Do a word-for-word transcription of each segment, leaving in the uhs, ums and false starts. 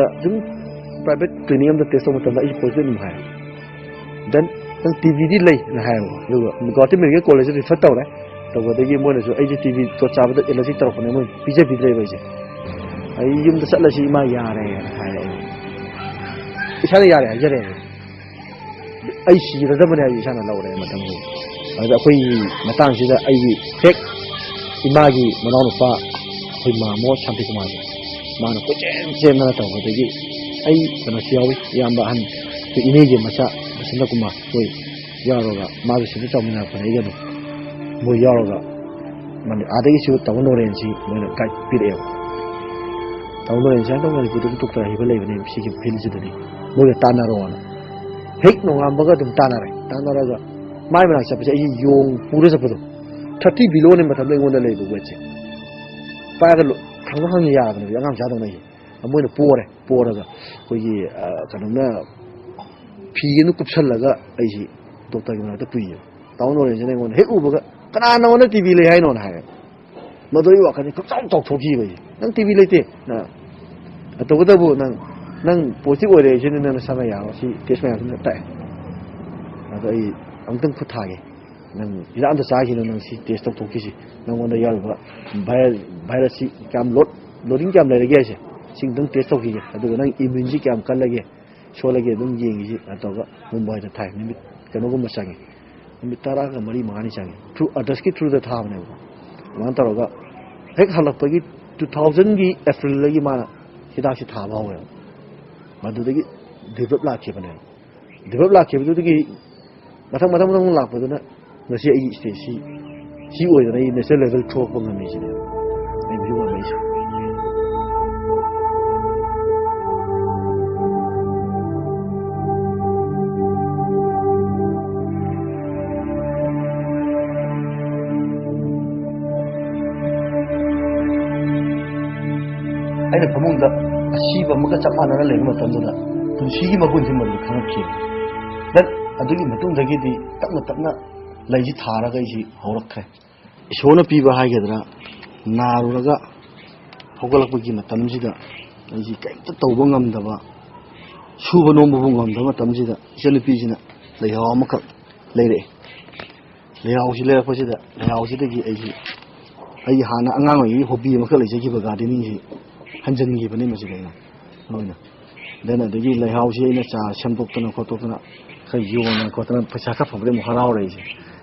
ꯑꯗꯨꯝ private clinic ꯑꯃꯗ test ꯇꯧꯕ ꯃꯇꯝꯗ ꯑꯩꯁꯦ ꯄꯣꯖꯤꯇꯤꯚ ꯑꯗꯨꯝ ꯍꯥꯏ꯫ ꯗꯦꯟ ꯅꯪ ꯇꯤ ꯕꯤꯗꯤ ꯂꯩꯅ ꯍꯥꯏꯌꯦꯕꯀꯣ꯫ ꯑꯗꯨꯒ ꯒꯨꯋꯥꯍꯥꯇꯤ ꯃꯦꯗꯤꯀꯦꯜ ꯀꯣꯂꯦꯖꯇ ꯔꯤꯐꯔ ꯇꯧꯔꯦ꯫ ꯇꯧꯕꯗꯒꯤ ꯃꯣꯏꯅꯁꯨ ꯑꯩꯁꯦ ꯇꯤ ꯕꯤ ꯆꯣꯠ ꯆꯥꯕꯗ ꯑꯦꯂꯔꯖꯤ ꯇꯧꯔꯛꯄꯅꯦ, ꯃꯣꯏ ꯄꯤꯖꯕꯤꯗ꯭ꯔꯦꯕ ꯑꯩꯁꯦ꯫ ꯑꯩ ꯌꯨꯝꯗ ꯆꯠꯂꯁꯤ ꯏꯃꯥ ꯌꯥꯔꯦꯅ ꯍꯥꯏꯔꯦ꯫ ꯏꯁꯥꯅ ꯌꯥꯔꯦ ꯍꯥꯏꯖꯔꯦꯕ꯫ ꯑꯩ ꯁꯤꯔꯗꯕꯅꯦ ꯍꯥꯏꯕ ꯏꯁꯥꯅ ꯂꯧꯔꯦ ꯃꯇꯝꯗꯨꯗ꯫ ꯑꯗꯨꯗ ꯑꯩꯈꯣꯏꯒꯤ ꯃꯇꯥꯡꯁꯤꯗ ꯑꯩꯒꯤ ꯍꯦꯛ ꯏꯃꯥꯒꯤ ꯃꯅꯥꯎꯅꯨꯄꯥ ꯑꯩꯈꯣꯏ ꯃꯥꯃꯣ ꯁꯥꯟꯇꯤꯀꯨꯃꯥꯔꯁꯦ, ꯃꯥꯅ ꯀꯣꯏꯆꯦꯟ ꯆꯦꯟꯗꯅ ꯇꯧꯕꯗꯒꯤ ꯑꯩ ꯀꯩꯅꯣꯁꯨ ꯌꯥꯎꯏ, ꯏꯌꯥꯝꯕ ꯑꯍꯟ ꯑꯩꯈꯣꯏ ꯏꯅꯦꯒꯤ ꯃꯆꯥ ꯕꯁꯟꯇ ꯀꯨꯃꯥꯔ, ꯑꯩꯈꯣꯏ ꯌꯥꯎꯔꯒ, ꯃꯥꯁꯨ ꯁꯤꯗ ꯆꯥꯎꯃꯤꯟꯅꯔꯛꯄꯅꯦ ꯑꯩꯒ ꯑꯗꯨꯝ꯫ ꯃꯣꯏ ꯌꯥꯎꯔꯒ ꯃꯅꯤ-, ꯑꯥꯗꯒꯤꯁꯨ ꯇꯥꯃꯣ ꯅꯣꯔꯦꯟꯁꯤ ꯃꯣꯏꯅ ꯒꯥꯏꯗ ꯄꯤꯔꯛꯑꯦꯕ꯫ ꯇꯥꯃꯣ ꯅꯣꯔꯦꯟꯁꯤ ꯍꯟꯗꯛ ꯃꯅꯤꯄꯨꯔꯗꯁꯨ ꯗꯣꯛꯇꯔ ꯑꯍꯩꯕ ꯂꯩꯕꯅꯦ ꯁꯤꯒꯤ ꯐꯤꯜꯁꯤꯗꯗꯤ, ꯃꯣꯏꯒ ꯇꯥꯟꯅꯔꯣꯅ꯫ ꯍꯦꯛ ꯅꯣꯡꯉꯥꯟꯕꯒ ꯑꯗꯨꯝ ꯇꯥꯟꯅꯔꯦ꯫ ꯇꯥꯟꯅꯔꯒ ꯃꯥꯏ ꯃꯅꯥꯛ ꯆꯠꯄꯁꯦ ꯑꯩꯁꯦ ꯌꯣꯡ ꯄꯨꯔ ꯆꯠꯄꯗꯣ, ꯊꯥꯔꯇꯤ ꯕꯤꯂꯣꯅꯦ ꯃꯇꯝꯗ ꯑꯩꯉꯣꯟꯗ ꯂꯩꯕ ꯋꯦꯠꯁꯦ꯫ ꯄꯥꯏꯔꯒ ꯂꯣ-, ꯊꯪꯅ ꯊꯪꯅ ꯌꯥꯔꯕꯅꯦꯕ ꯑꯉꯥꯡ ꯃꯆꯥꯗꯧꯅ ꯑꯩꯁꯦ꯫ ꯃꯣꯏꯅ ꯄꯣꯔꯦ꯫ ꯄꯣꯔꯒ ꯑꯩꯈꯣꯏꯒꯤ, ꯑ, ꯀꯩꯅꯣꯅ ꯐꯤ ꯑꯃ ꯀꯨꯞꯁꯜꯂꯒ ꯑꯩꯁꯤ ꯗꯣꯛꯇꯔꯒꯤ ꯃꯅꯥꯛꯇ ꯄꯨꯏꯌꯦꯕ꯫ ꯇꯥꯃꯣ ꯅꯣꯔꯦꯟꯁꯤꯅ ꯑꯩꯉꯣꯟꯗ ꯍꯦꯛ ꯎꯕꯒ, "ꯀꯅꯥ ꯅꯉꯣꯟꯗ ꯇꯤ ꯕꯤ ꯂꯩ ꯍꯥꯏꯅꯣꯅ?" ꯍꯥꯏꯔꯦ꯫ ꯃꯗꯨꯒꯤ ꯋꯥꯈꯜꯁꯦ ꯈꯪꯆꯥꯎ ꯆꯥꯎꯊꯣꯛꯈꯤꯕ ꯑꯩꯁꯦ꯫ "ꯅꯪ ꯇꯤ ꯕꯤ ꯂꯩꯇꯦ꯫ ꯅ-, ꯇꯧꯕꯇꯕꯨ ꯅꯪ, ꯅꯪ ꯄꯣꯖꯤꯇꯤꯚ ꯑꯣꯏꯔꯦ ꯍꯥꯏꯁꯤꯅ ꯅꯪ ꯅꯁꯥꯅ ꯌꯥꯔꯣ꯫ ꯁꯤ ꯇꯦꯁ ꯃꯌꯥꯝꯁꯤꯅ ꯇꯥꯛꯑꯦ꯫" ꯑꯗꯣ ꯑꯩ ꯑꯃꯨꯛꯇꯪ ꯈꯨꯠ ꯊꯥꯒꯦ꯫ "ꯅꯪ ꯍꯤꯗꯥꯛ ꯑꯝꯇ ꯆꯥꯈꯤꯅꯣ, ꯅꯪ ꯁꯤ ꯇꯦꯁ ꯇꯧꯊꯣꯛꯈꯤꯁꯤ꯫ ꯅꯪꯉꯣꯟꯗ ꯌꯥꯎꯔꯤꯕ ꯚꯥꯏꯔꯁ, ꯚꯥꯏꯔꯁꯁꯤ ꯀꯌꯥꯝ ꯂꯣꯗ, ꯂꯣꯗꯤꯡ ꯀꯌꯥꯝ ꯂꯩꯔꯒꯦ ꯍꯥꯏꯁꯦ, ꯁꯤ ꯑꯃꯨꯛꯇꯪ ꯇꯦꯁ ꯇꯧꯈꯤꯒꯦ꯫ ꯑꯗꯨꯒ ꯅꯪ ꯏꯃ꯭ꯌꯨꯟꯁꯤ ꯀꯌꯥꯝ ꯀꯜꯂꯒꯦ, ꯁꯣꯜꯂꯒꯦ ꯑꯗꯨꯝ ꯌꯦꯡꯈꯤꯁꯤ" ꯀꯥꯏꯅ ꯇꯧꯔꯒ ꯃꯨꯝꯕꯥꯏꯗ ꯊꯥꯏ꯫ ꯅꯨꯃꯤꯠ ꯀꯩꯅꯣꯒꯨꯝꯕ ꯆꯪꯉꯤ, ꯅꯨꯃꯤꯠ ꯇꯔꯥꯒ ꯃꯔꯤ ꯃꯉꯥꯅꯤ ꯆꯪꯉꯤ꯫ ꯊ꯭ꯔꯨ ꯑꯥꯗꯔꯁꯀꯤ ꯊ꯭ꯔꯨꯗ ꯊꯥꯕꯅꯦꯕꯀꯣ꯫ ꯑꯗꯨꯃꯥꯏꯅ ꯇꯧꯔꯒ ꯍꯦꯛ ꯍꯜꯂꯛꯄꯒꯤ ꯇꯨ ꯊꯥꯎꯖꯟꯒꯤ ꯑꯦꯄ꯭ꯔꯤꯜꯗꯒꯤ ꯃꯥꯅ ꯍꯤꯗꯥꯛꯁꯤ ꯊꯥꯕ ꯍꯧꯋꯦꯕ꯫ ꯃꯗꯨꯗꯒꯤ ꯗꯤꯕꯦꯂꯞ ꯂꯥꯛꯈꯤꯕꯅꯦꯕ꯫ ꯗꯤꯕꯦꯂꯞ ꯂꯥꯛꯈꯤꯕꯗꯨꯗꯒꯤ ꯃꯊꯪ, ꯃꯊꯪ, ꯃꯊꯪ ꯂꯥꯛꯄꯗꯨꯅ ꯉꯁꯤ ꯑꯩꯒꯤ ꯁ꯭ꯇꯦꯖꯁꯤ ꯁꯤ ꯑꯣꯏꯗꯅ ꯑꯩ ꯅꯦꯁꯅꯦꯜ ꯂꯦꯚꯦꯜ ꯊꯣꯛꯂꯛꯄ ꯉꯝꯃꯤꯁꯤꯅꯦ ꯑꯩ ꯍꯧꯖꯤꯛ ꯉꯝꯃꯛꯏꯁꯦ꯫ ꯑꯩꯅ ꯐꯃꯨꯡꯗ ꯑꯁꯤꯕ ꯑꯃꯒ ꯆꯞ ꯃꯥꯟꯅꯅ ꯂꯩꯕ ꯃꯇꯝꯗꯨꯗ ꯄꯨꯟꯁꯤꯒꯤ ꯃꯒꯨꯟꯁꯤ ꯃꯗꯨ ꯈꯪꯉꯛꯈꯤ꯫ ꯗꯠ ꯑꯗꯨꯒꯤ ꯃꯇꯨꯡꯗꯒꯤꯗꯤ ꯇꯞꯅ ꯇꯞꯅ ꯂꯩꯁꯤ ꯊꯥꯔꯒ ꯑꯩꯁꯤ ꯍꯧꯔꯛꯈ꯭ꯔꯦ꯫ ꯏꯁꯣꯔꯅ ꯄꯤꯕ ꯍꯥꯏꯒꯗ꯭ꯔꯥ, ꯅꯥꯔꯨꯔꯒ ꯍꯧꯒꯠꯂꯛꯄꯒꯤ ꯃꯇꯝꯁꯤꯗ ꯑꯩꯁꯤ ꯀꯔꯤꯝꯇ ꯇꯧꯕ ꯉꯝꯗꯕ, ꯁꯨꯕ ꯅꯣꯝꯕꯕꯨ ꯉꯝꯗꯕ ꯃꯇꯝꯁꯤꯗ ꯏꯆꯟꯅꯨꯄꯤꯁꯤꯅ ꯂꯩꯍꯥꯎ ꯑꯃꯈꯛ ꯂꯩꯔꯛꯑꯦ꯫ ꯂꯩꯍꯥꯎꯁꯤ ꯂꯩꯔꯛꯄꯁꯤꯗ, ꯂꯩꯍꯥꯎꯁꯤꯗꯒꯤ ꯑꯩꯁꯤ, ꯑꯩꯒꯤ ꯍꯥꯟꯅ ꯑꯉꯥꯡ ꯑꯣꯏꯔꯤꯉꯩꯒꯤ ꯍꯣꯕꯤ ꯑꯃꯈꯛ ꯂꯩꯖꯈꯤꯕ ꯒꯥꯔꯗꯦꯅꯤꯡꯁꯤ ꯍꯟꯖꯤꯟꯈꯤꯕꯅꯤ ꯃꯁꯤꯗ ꯑꯩꯅ ꯂꯣꯏꯅ꯫ Then ꯑꯗꯒꯤ ꯂꯩꯍꯥꯎꯁꯤ ꯑꯩꯅ ꯆꯥꯔ ꯁꯦꯝꯗꯣꯛꯇꯅ ꯈꯣꯠꯇꯣꯛꯇꯅ ꯈꯔ ꯌꯣꯟꯗꯅ ꯈꯣꯠꯇꯅ ꯄꯩꯁꯥ ꯈꯔ ꯐꯪꯕꯗꯩ ꯑꯃꯨꯛ ꯍꯔꯥꯎꯔꯦ ꯑꯩꯁꯦ꯫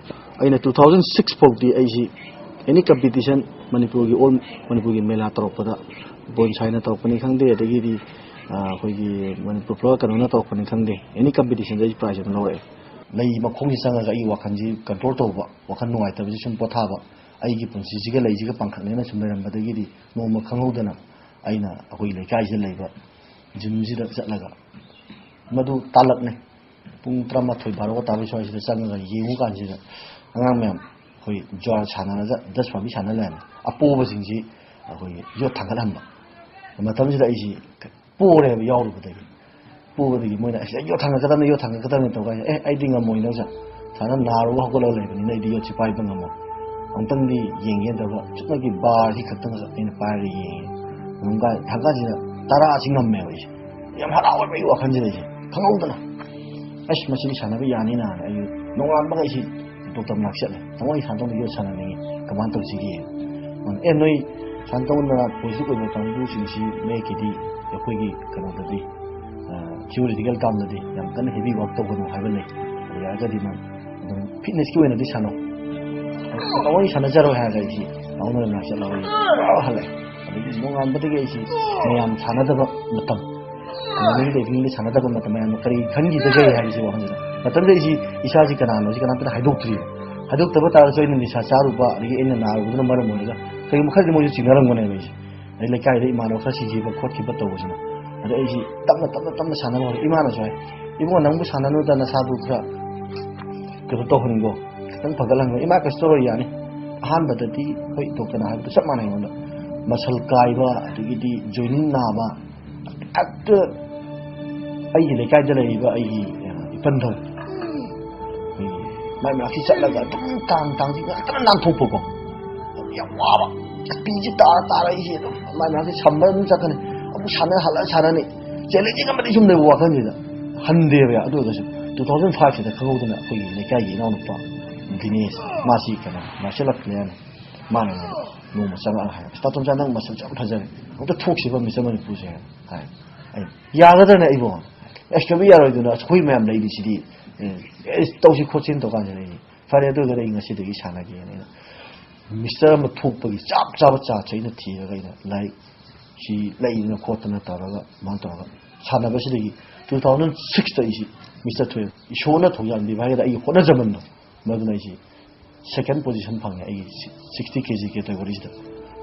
ꯑꯩꯅ two thousand six ꯐꯥꯎꯗꯤ ꯑꯩꯁꯤ any competition, ꯃꯅꯤꯄꯨꯔꯒꯤ, all ꯃꯅꯤꯄꯨꯔꯒꯤ ꯃꯦꯂꯥ ꯇꯧꯔꯛꯄꯗ, ꯕꯣꯟꯁꯥꯏꯅ ꯇꯧꯔꯛꯄꯅꯤ ꯈꯪꯗꯦ, ꯑꯗꯒꯤꯗꯤ, ꯑ, ꯑꯩꯈꯣꯏꯒꯤ ꯃꯅꯤꯄꯨꯔ ꯐ꯭ꯂꯣꯔ ꯀꯩꯅꯣꯅ ꯇꯧꯔꯛꯄꯅꯤ ꯈꯪꯗꯦ, any competitionꯗ ꯑꯩ prize ꯑꯗꯨꯝ ꯂꯧꯔꯛꯑꯦ꯫ ꯂꯩ ꯃꯈꯣꯡꯁꯤ ꯆꯪꯉꯒ ꯑꯩꯒꯤ ꯋꯥꯈꯜꯁꯤ control ꯇꯧꯕ, ꯋꯥꯈꯜ ꯅꯨꯡꯉꯥꯏꯇꯕꯁꯤ ꯁꯨꯝ ꯄꯣꯊꯥꯕ, ꯑꯩꯒꯤ ꯄꯨꯟꯁꯤꯁꯤꯒ ꯂꯩꯁꯤꯒ ꯄꯥꯡꯈꯛꯅꯦꯅ ꯁꯨꯝ ꯂꯩꯔꯝꯕꯗꯒꯤꯗꯤ ꯅꯣꯡꯃ ꯈꯪꯍꯧꯗꯅ ꯑꯩꯅ ꯑꯩꯈꯣꯏ ꯂꯩꯀꯥꯏꯁꯤꯗ ꯂꯩꯕ gymꯁꯤꯗ ꯆꯠꯂꯒ, ꯃꯗꯨ ꯇꯥꯂꯛꯅꯦ, ꯄꯨꯡ ꯇꯔꯥꯃꯥꯊꯣꯏ ꯕꯥꯔꯣꯒ ꯇꯥꯕꯒꯤ ꯁ꯭ꯋꯥꯏꯁꯤꯗ ꯆꯪꯉꯒ ꯌꯦꯡꯉꯨ ꯀꯥꯟꯁꯤꯗ ꯑꯉꯥꯡ ꯃꯌꯥꯝ ꯑꯩꯈꯣꯏ ꯖ꯭ꯋꯥꯔ ꯁꯥꯟꯅꯔꯒ ꯗꯁ ꯐꯥꯕꯤ ꯁꯥꯟꯅ ꯂꯩꯔꯝꯃꯦ꯫ ꯑꯄꯣꯕꯁꯤꯡꯁꯤ ꯑꯩꯈꯣꯏꯒꯤ ꯌꯣꯠ ꯊꯥꯡꯒꯠꯍꯟꯕ꯫ ꯃꯇꯝꯁꯤꯗ ꯑꯩꯁꯤ ꯄꯣꯔꯦꯕ ꯌꯥꯎꯔꯨꯕꯗꯒꯤ꯫ ꯄꯣꯕꯗꯒꯤ ꯃꯣꯏꯅ, "ꯑꯁ, ꯑꯩ ꯌꯣꯠ ꯊꯥꯡꯒꯠꯀꯗꯕꯅꯤ, ꯌꯣꯠ ꯊꯥꯡꯒꯠꯀꯗꯕꯅꯤ" ꯇꯧ ꯀꯥꯟꯗ, "ꯑꯦ, ꯑꯩꯗꯤ ꯉꯝꯃꯣꯏ, ꯅꯪꯁꯦ ꯁꯨꯃꯥꯏꯅ ꯅꯥꯔꯨꯕ ꯍꯧꯒꯠꯂꯒ ꯂꯩꯕꯅꯤꯅ ꯑꯩꯗꯤ ꯌꯣꯠꯁꯤ ꯄꯥꯏꯕ ꯉꯝꯃꯣꯏ, ꯑꯃꯨꯛꯇꯪꯗꯤ ꯌꯦꯡꯒꯦꯅ" ꯇꯧꯔꯒ ꯆꯨꯞꯅꯒꯤ ꯕꯥꯔꯁꯤ ꯈꯛꯇꯪ ꯑꯩꯅ ꯄꯥꯏꯔꯒ ꯌꯦꯡꯉꯦ꯫ ꯑꯗꯨꯝ ꯀꯥꯟ-, ꯊꯥꯡꯀꯠꯁꯤꯗ ꯇꯔꯥꯁꯤ ꯉꯝꯃꯦꯕ ꯑꯩꯁꯦ꯫ ꯌꯥꯝ ꯍꯔꯥꯎꯋꯦꯕ ꯑꯩ ꯋꯥꯈꯜꯁꯤꯗ ꯑꯩꯁꯦ ꯈꯪꯍꯧꯗꯅ꯫ "ꯑꯁ, ꯃꯁꯤꯗꯤ ꯁꯥꯟꯅꯕ ꯌꯥꯅꯤꯅ" ꯑꯩ ꯅꯣꯡꯉꯥꯟꯕꯒ ꯑꯩꯁꯤ ꯗꯣꯛꯇꯔ ꯃꯅꯥꯛ ꯆꯠꯂꯦ꯫ "ꯇꯥꯃꯣ, ꯑꯩ ꯁꯥꯟꯅ ꯇꯧꯅ ꯌꯣꯠ ꯁꯥꯟꯅꯅꯤꯡꯉꯤ, ꯀꯃꯥꯏꯅ ꯇꯧꯁꯤꯒꯦ?" "ꯑꯦ, ꯅꯣꯏ ꯁꯥꯟꯅ ꯇꯧꯅ ꯄꯣꯖꯤꯇꯤꯚ ꯑꯣꯏꯕ ꯀꯥꯡꯕꯨꯁꯤꯡꯁꯤ ꯃꯌꯦꯛꯀꯤꯗꯤ ꯑꯩꯈꯣꯏꯒꯤ ꯀꯩꯅꯣꯗꯗꯤ, ꯑ, ꯊꯤꯑꯣꯔꯤꯇꯤꯀꯦꯜ ꯇꯥꯝꯗꯗꯤ ꯌꯥꯝ ꯀꯟꯅ ꯍꯦꯚꯤ ꯋꯥꯔꯛ ꯇꯧꯒꯅꯨ ꯍꯥꯏꯕ ꯂꯩ꯫ ꯑꯗꯨ ꯌꯥꯔꯒꯗꯤ ꯅꯪ ꯑꯗꯨꯝ ꯐꯤꯠꯅꯦꯁꯀꯤ ꯑꯣꯏꯅꯗꯤ ꯁꯥꯟꯅꯧ꯫ ꯇꯥꯃꯣ, ꯑꯩ ꯁꯥꯟꯅꯖꯔꯣꯏ" ꯍꯥꯏꯔꯒ ꯑꯩꯁꯤ ꯇꯥꯃꯣ ꯃꯅꯥꯛ ꯆꯠꯂꯒ ꯑꯩ ꯄꯨꯔꯥ ꯍꯜꯂꯛꯑꯦ꯫ ꯑꯗꯒꯤ ꯅꯣꯡꯉꯥꯟꯕꯗꯒꯤ ꯑꯩꯁꯤ ꯃꯌꯥꯝ ꯁꯥꯟꯅꯗꯕ ꯃꯇꯝ, ꯃꯣꯔꯅꯤꯡ ꯏꯚꯤꯅꯤꯡꯗ ꯁꯥꯟꯅꯗꯕ ꯃꯇꯝ, ꯃꯌꯥꯝꯅ ꯀꯔꯤ ꯈꯟꯈꯤꯗꯒꯦ ꯍꯥꯏꯕꯁꯤ ꯋꯥꯈꯜꯁꯤꯗ꯫ ꯃꯇꯝꯗ ꯑꯩꯁꯤ ꯏꯁꯥꯁꯤ ꯀꯅꯥꯅꯣꯁꯤ ꯀꯅꯥꯝꯇꯗ ꯍꯥꯏꯗꯣꯛꯇ꯭ꯔꯤꯕ꯫ ꯍꯥꯏꯗꯣꯛꯇꯕ ꯇꯥꯔꯒꯁꯨ ꯑꯩꯅ ꯅꯤꯁꯥ ꯆꯥꯔꯨꯕ, ꯑꯗꯒꯤ ꯑꯩꯅ ꯅꯥꯔꯨꯕꯗꯨꯅ ꯃꯔꯝ ꯑꯣꯏꯔꯒ ꯀꯔꯤꯒꯨꯝꯕ ꯈꯔꯗꯤ ꯃꯣꯏꯁꯨ ꯆꯤꯡꯅꯔꯝꯒꯅꯦꯕ ꯑꯩꯁꯦ꯫ ꯑꯗꯩ ꯂꯩꯀꯥꯏꯗ ꯏꯃꯥꯟꯅꯕ ꯈꯔ ꯁꯤꯈꯤꯕ ꯈꯣꯠꯈꯤꯕ ꯇꯧꯕꯁꯤꯅ꯫ ꯑꯗ ꯑꯩꯁꯤ ꯇꯞꯅ, ꯇꯞꯅ, ꯇꯞꯅ ꯁꯥꯟꯅꯕ ꯍꯧꯔꯦ꯫ ꯏꯃꯥꯅꯁꯨ ꯍꯥꯏ, "ꯏꯕꯨꯡꯉꯣ, ꯅꯪꯕꯨ ꯁꯥꯟꯅꯅꯨꯗ, ꯅꯁꯥꯗꯨ ꯈꯔ ꯀꯩꯅꯣ ꯇꯧꯍꯟꯈꯣ, ꯈꯤꯇꯪ ꯐꯒꯠꯍꯟꯈꯣ"꯫ "ꯏꯃꯥ, ꯀꯩꯁꯨ ꯇꯧꯔꯣꯏ, ꯌꯥꯅꯤ"꯫ ꯑꯍꯥꯟꯕꯗꯗꯤ ꯍꯣꯏ, ꯗꯣꯛꯇꯔꯅ ꯍꯥꯏꯕꯗꯣ ꯆꯞ ꯃꯥꯟꯅꯩ ꯑꯩꯉꯣꯟꯗ꯫ ꯃꯁꯜ ꯀꯥꯏꯕ, ꯑꯗꯒꯤꯗꯤ ꯖꯣꯏꯅꯤꯡ ꯅꯥꯕ, ꯍꯦꯛꯇ ꯑꯩꯒꯤ ꯂꯩꯀꯥꯏꯗ ꯂꯩꯔꯤꯕ ꯑꯩꯒꯤ, ꯑ, ꯏꯄꯟꯗꯧ, ꯑꯩꯈꯣꯏꯒꯤ ꯃꯥꯏ ꯃꯅꯥꯛꯁꯤ ꯆꯠꯂꯒ ꯑꯗꯨꯝ ꯇꯥꯡ ꯇꯥꯡꯁꯤ ꯉꯥꯛꯇꯅ ꯅꯥꯟꯊꯣꯛꯄꯀꯣ꯫ ꯌꯥꯝ ꯋꯥꯕ꯫ ꯄꯤꯁꯤ ꯇꯥꯔ ꯇꯥꯔ ꯑꯩꯁꯦ ꯑꯗꯨꯝ ꯃꯥꯏ ꯃꯅꯥꯛꯁꯤ ꯁꯝꯕ ꯑꯗꯨꯝ ꯆꯠꯀꯅꯤ꯫ ꯁꯥꯟꯅ ꯍꯜꯂ ꯁꯥꯟꯅꯅꯤ, ꯆꯦꯂꯦꯟꯖꯤꯡ ꯑꯃꯗꯤ ꯁꯨꯝ ꯂꯩꯕ ꯋꯥꯈꯜꯁꯤꯗ ꯍꯟꯗꯦꯕ꯫ ꯑꯗꯨ ꯑꯣꯏꯔꯒꯁꯨ two thousand five ꯁꯤꯗ ꯈꯪꯍꯧꯗꯅ ꯑꯩꯈꯣꯏꯒꯤ ꯂꯩꯀꯥꯏꯒꯤ ꯏꯅꯥꯎꯅꯨꯄꯥ ꯗꯤꯅꯦꯁ, ꯃꯥꯁꯤ ꯀꯩꯅꯣ, martial art player ꯅꯤ꯫ ꯃꯥꯅ ꯑꯩꯉꯣꯟꯗ ꯅꯣꯡꯃ ꯆꯪꯉꯛꯑꯒ ꯍꯥꯏ, "ꯇꯥꯇꯣꯝꯆꯥ, ꯅꯪ ꯃꯁꯜ ꯌꯥꯝ ꯐꯖꯔꯦ, ꯑꯝꯇ ꯊꯣꯛꯁꯤꯕ ꯃꯤꯁꯇꯔ ꯃꯅꯤꯄꯨꯔꯁꯦ" ꯍꯥꯏ꯫ ꯑꯩ, "ꯌꯥꯒꯗ꯭ꯔꯅꯦ ꯑꯩꯕꯣ?" "ꯑꯁ, ꯀꯩꯗꯧꯕꯩ ꯌꯥꯔꯣꯏꯗꯣꯏꯅꯣ? ꯑꯁ, ꯑꯩꯈꯣꯏ ꯃꯌꯥꯝ ꯂꯩꯔꯤꯁꯤꯗꯤ, ꯑꯦ, ꯑꯦ, ꯇꯧꯁꯤ ꯈꯣꯠꯁꯤꯅ ꯇꯧꯀꯥꯟꯁꯤꯗ ꯑꯩ, "ꯐꯔꯦ, ꯑꯗꯨ ꯑꯣꯏꯔꯒꯗꯤ ꯑꯩ ꯉꯁꯤꯗꯒꯤ ꯁꯥꯟꯅꯒꯦꯅ" ꯑꯩꯅ ꯃꯤꯁꯇꯔ ꯑꯃ ꯊꯣꯛꯄꯒꯤ ꯆꯞ ꯆꯥꯕ ꯆꯥꯟꯁ ꯑꯩꯅ ꯊꯤꯔꯒ ꯑꯩꯅ ꯂꯥꯏꯔꯤꯛꯁꯤ ꯂꯩꯗꯅ ꯈꯣꯠꯇꯅ ꯇꯧꯔꯒ, ꯑꯗꯨꯃꯥꯏꯅ ꯇꯧꯔꯒ ꯁꯥꯟꯅꯕꯁꯤꯗꯒꯤ two thousand sixꯇ ꯑꯩꯁꯤ ꯃꯤꯁꯇꯔ ꯊꯣꯛꯑꯦ꯫ ꯏꯁꯣꯔꯅ ꯊꯧꯖꯥꯟꯕꯤꯕ ꯍꯥꯏꯒꯗ꯭ꯔꯥ, ꯑꯩꯒꯤ ꯍꯣꯠꯅꯖꯃꯟꯗꯣ, ꯃꯗꯨꯅ ꯑꯩꯁꯤ second position ꯐꯪꯉꯦ ꯑꯩꯒꯤ sixty KG categoryꯁꯤꯗ꯫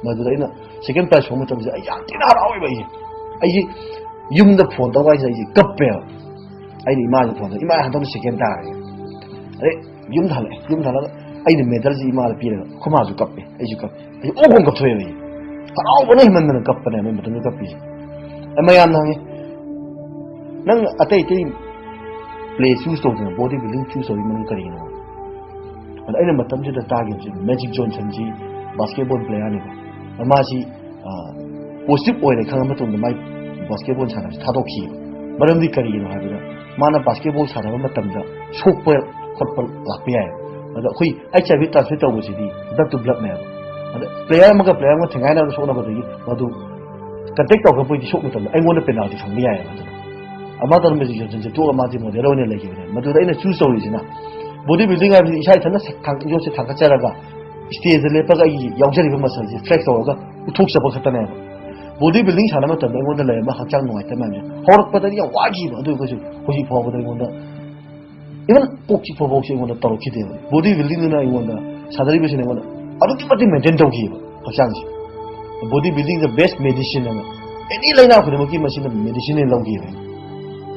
ꯃꯗꯨꯗ ꯑꯩꯅ second prize ꯐꯪꯕ ꯃꯇꯝꯁꯤꯗ ꯑꯩ ꯌꯥꯝ ꯊꯤꯅ ꯍꯔꯥꯎꯋꯦꯕ꯫ ꯑꯩꯁꯦ, ꯑꯩꯁꯦ ꯌꯨꯝꯗ ꯐꯣꯟ ꯇꯧꯕ ꯍꯥꯏꯁꯦ ꯑꯩꯁꯦ ꯀꯞꯄꯦꯕ꯫ ꯑꯩꯅ ꯏꯃꯥꯁꯦ ꯐꯣꯟ ꯇꯧ, "ꯏꯃꯥ, ꯍꯟꯗꯛꯇꯤ second ꯇꯥꯔꯦ"꯫ ꯑꯗꯩ ꯌꯨꯝꯗ ꯍꯜꯂꯛꯑꯦ꯫ ꯌꯨꯝꯗ ꯍꯜꯂꯛꯑꯒ ꯑꯩꯅ medalꯁꯦ ꯏꯃꯥꯗ ꯄꯤꯔꯒ ꯑꯩꯈꯣꯏ ꯃꯥꯁꯨ ꯀꯞꯄꯦ, ꯑꯩꯁꯨ ꯀꯞꯄꯦ꯫ ꯑꯩ ꯑꯣꯛ ꯑꯣꯛ ꯀꯞꯊꯣꯛꯑꯦꯕ ꯑꯩ꯫ ꯍꯔꯥꯎꯕꯅ ꯍꯦꯟꯃꯟꯗꯅ ꯀꯞꯄꯅꯦꯕ ꯑꯩ ꯃꯇꯝꯗꯨꯗ ꯀꯞꯄꯤꯁꯦ꯫ ꯑꯩ ꯃꯌꯥꯝꯅ ꯍꯪꯉꯤ, "ꯅꯪ ꯑꯇꯩ ꯑꯇꯩ play choose ꯇꯧꯗꯅ body building choose ꯇꯧꯔꯤ ꯃꯔꯝ ꯀꯔꯤꯒꯤꯅꯣ?" ꯑꯗ ꯑꯩꯅ ꯃꯇꯝꯁꯤꯗ ꯇꯥꯈꯤꯕꯁꯦ Magic Johnsonꯁꯤ basketball playerꯅꯦꯕ꯫ ꯑꯗ ꯃꯥꯁꯤ, ꯑ, positive ꯑꯣꯏꯔꯦ ꯈꯪꯉ ꯃꯇꯨꯡꯗ ꯃꯥꯏ basketball ꯁꯥꯟꯅꯕꯁꯤ ꯊꯥꯗꯣꯛꯈꯤꯕ꯫ ꯃꯔꯝꯗꯤ ꯀꯔꯤꯒꯤꯅꯣ ꯍꯥꯏꯕꯗ ꯃꯥꯅ basketball ꯁꯥꯟꯅꯕ ꯃꯇꯝꯗ ꯁꯣꯛꯄ ꯈꯣꯠꯄ ꯂꯥꯛꯄ ꯌꯥꯏ꯫ ꯑꯗ ꯑꯩꯈꯣꯏ HIV transmit ꯇꯧꯕꯁꯤꯗꯤ blood to bloodꯅꯦꯕ꯫ ꯑꯗ player ꯑꯃꯒ player ꯑꯃꯒ ꯊꯦꯡꯒꯥꯏꯅꯕ ꯁꯣꯛꯅꯕꯗꯒꯤ ꯃꯗꯨ contact ꯇꯧꯔꯛꯄꯗꯤ ꯁꯣꯛ ꯃꯇꯝꯗ ꯑꯩꯉꯣꯟꯗ penalty ꯐꯪꯕ ꯌꯥꯏꯌꯦꯕ꯫ ꯑꯗꯨꯅ ꯑꯃ ꯇꯧꯔꯝꯕ Magic Johnsonꯁꯦ ꯇꯣꯛꯑꯒ ꯃꯥꯁꯦ model ꯑꯣꯏꯅ ꯂꯩꯈꯤꯕꯅꯦ꯫ ꯃꯗꯨꯗ ꯑꯩꯅ choose ꯇꯧꯔꯤꯁꯤꯅ body building ꯍꯥꯏꯕꯁꯤ ꯏꯁꯥ ꯏꯊꯟꯇ ꯁꯛ ꯊꯥꯡ-, ꯌꯣꯠꯁꯦ ꯊꯥꯡꯒꯠꯆꯔꯒ stageꯗ ꯂꯦꯞꯄꯒ ꯑꯩꯒꯤ ꯌꯥꯎꯖꯔꯤꯕ muscleꯁꯦ flex ꯇꯧꯔꯒ ꯎꯠꯊꯣꯛꯆꯕ ꯈꯛꯇꯅꯦꯕ꯫ Body building ꯁꯥꯟꯅꯕ ꯃꯇꯝꯗ ꯑꯩꯉꯣꯟꯗ ꯂꯩꯔꯝꯕ ꯍꯛꯆꯥꯡ ꯅꯨꯡꯉꯥꯏꯇꯕ ꯃꯌꯥꯝꯁꯦ ꯍꯧꯔꯛꯄꯗꯗꯤ ꯌꯥꯝ ꯋꯥꯈꯤꯕ, ꯑꯗꯨ ꯑꯣꯏꯔꯒꯁꯨ ꯍꯧꯖꯤꯛ ꯐꯥꯎꯕꯗ ꯑꯩꯉꯣꯟꯗ even ꯀꯣꯛ ꯆꯤꯛꯄ ꯐꯥꯎꯁꯦ ꯑꯩꯉꯣꯟꯗ ꯇꯧꯔꯛꯈꯤꯗꯦꯕ꯫ Body buildingꯗꯨꯅ ꯑꯩꯉꯣꯟꯗ, ꯁꯥꯟꯅꯔꯤꯕꯁꯤꯅ ꯑꯩꯉꯣꯟꯗ ꯑꯗꯨꯛꯀꯤ ꯃꯇꯤꯛ maintain ꯇꯧꯈꯤꯕ ꯍꯛꯆꯥꯡꯁꯦ꯫ Body building the best medicine ꯑꯃ, any ꯂꯥꯏꯅꯥ ꯈꯨꯗꯤꯡꯃꯛꯀꯤ ꯃꯁꯤꯅ medicineꯅꯦ ꯂꯧꯈꯤꯕ꯫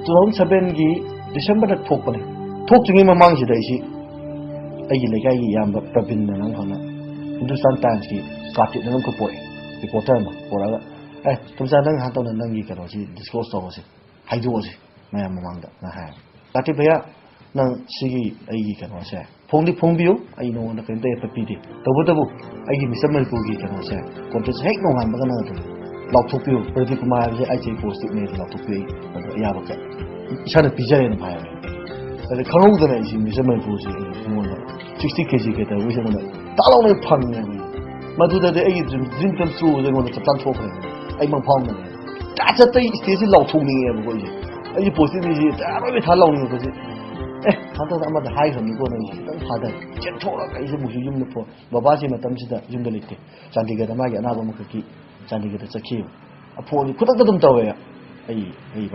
Two thousand sevenꯒꯤ Decemberꯗ ꯊꯣꯛꯄꯅꯦ꯫ ꯊꯣꯛꯇ꯭ꯔꯤꯉꯩ ꯃꯃꯥꯡꯁꯤꯗ ꯑꯩꯁꯤ ꯑꯩꯒꯤ ꯂꯩꯀꯥꯏꯒꯤ ꯏꯌꯥꯝꯕ ꯄ꯭ꯔꯕꯤꯟꯗꯅ ꯑꯃꯈꯛꯅ Hindustan Timesꯀꯤ ꯀꯥꯔꯇꯤꯛ ꯑꯃꯈꯛ ꯄꯣꯔꯛꯑꯦ, reporter ꯑꯃ ꯄꯣꯔꯛꯑꯒ, "ꯑꯦ, ꯇꯣꯝꯆꯥ, ꯅꯪ ꯍꯥꯟꯅ ꯇꯧꯅ ꯅꯪꯒꯤ ꯀꯩꯅꯣꯁꯤ disclose ꯇꯧꯔꯁꯤ, ꯍꯥꯏꯗꯣꯛꯑꯁꯤ ꯃꯌꯥꯝ ꯃꯃꯥꯡꯗ" ꯅ ꯍꯥꯏ꯫ "ꯀꯥꯔꯇꯤꯛ ꯚꯩꯌꯥ, ꯅꯪ ꯁꯤꯒꯤ ꯑꯩꯒꯤ ꯀꯩꯅꯣꯁꯦ ꯐꯣꯡꯗꯤ ꯐꯣꯡꯕꯤꯌꯨ, ꯑꯩ ꯅꯉꯣꯟꯗ ꯀꯔꯤꯝꯇ ꯑꯦꯞꯄ ꯄꯤꯗꯦ, ꯇꯧꯕꯇꯕꯨ ꯑꯩꯒꯤ ꯃꯤꯁꯇꯔ ꯃꯅꯤꯄꯨꯔꯒꯤ ꯀꯩꯅꯣꯁꯦ contest ꯍꯦꯛ ꯅꯣꯡꯉꯥꯟꯕꯒ ꯅꯪ ꯑꯗꯨꯝ ꯂꯥꯎꯊꯣꯛꯄꯤꯌꯨ, ꯄ꯭ꯔꯗꯤꯞ ꯀꯨꯃꯥꯔ ꯍꯥꯏꯕꯁꯦ ꯑꯩꯁꯦ ꯄꯣꯁꯇꯤꯛꯅꯦ, ꯂꯥꯎꯊꯣꯛꯄꯤꯌꯨ ꯑꯩ, ꯑꯗꯣ ꯑꯌꯥꯕ ꯀꯌꯥ ꯏꯁꯥꯅ ꯄꯤꯖꯔꯦꯅ ꯍꯥꯏꯔꯦ꯫ ꯑꯗ ꯈꯪꯍꯧꯗꯅ ꯑꯩꯁꯦ ꯃꯤꯁꯇꯔ ꯃꯅꯤꯄꯨꯔꯁꯦ ꯑꯩꯉꯣꯟꯗ ꯁꯤꯛꯁꯇꯤ ꯀꯦ ꯖꯤ ꯀꯦꯇꯒꯔꯤꯁꯦ ꯑꯩꯉꯣꯟꯗ ꯇꯥꯛ ꯂꯥꯎꯅ ꯐꯪꯉꯦꯕ꯫ ꯃꯗꯨꯗꯗꯤ ꯑꯩꯒꯤ ꯗ꯭ꯔꯤꯝ ꯗ꯭ꯔꯤꯝ ꯀꯝ ꯇ꯭ꯔꯨꯁꯦ ꯑꯩꯉꯣꯟꯗ ꯆꯞ ꯆꯥꯅ ꯊꯣꯛꯈ꯭ꯔꯦ꯫ ꯑꯩ ꯃꯪ ꯐꯥꯎꯅꯅꯦ ꯇꯥ ꯆꯠꯇ ꯏꯁꯇꯦꯖꯁꯤ ꯂꯥꯎꯊꯣꯛꯅꯤꯡꯉꯦꯕꯀꯣ ꯑꯩꯁꯦ꯫ ꯑꯩꯒꯤ ꯄꯣꯁꯇꯤꯛꯅꯤꯁꯦ ꯇꯔꯥꯔꯣꯏꯕ ꯊꯥ ꯂꯥꯎꯅꯤꯡꯉꯛꯄꯁꯦ꯫ ꯑꯦ, ꯍꯟꯗꯛꯇ ꯑꯃꯗ ꯍꯥꯏꯈ꯭ꯔꯕꯅꯤꯀꯣ ꯅꯪ ꯈꯤꯇꯪ ꯊꯥꯗꯔꯦ꯫ ꯆꯦꯟꯊꯣꯛꯑꯒ ꯑꯩꯁꯦ ꯑꯃꯨꯛꯁꯨ ꯌꯨꯝꯗ ꯐꯣꯟ, ꯕꯕꯥꯁꯤ ꯃꯇꯝꯁꯤꯗ ꯌꯨꯝꯗ ꯂꯩꯇꯦ, ꯆꯥꯟꯗꯤꯒꯔꯗ ꯃꯥꯒꯤ ꯑꯅꯥꯕ ꯑꯃꯈꯛꯀꯤ ꯆꯥꯟꯗꯤꯒꯔꯗ ꯆꯠꯈꯤꯕ꯫ ꯐꯣꯟꯁꯦ ꯈꯨꯗꯛꯇ ꯑꯗꯨꯝ ꯇꯧꯋꯦ꯫ ꯑꯩ ꯑꯩ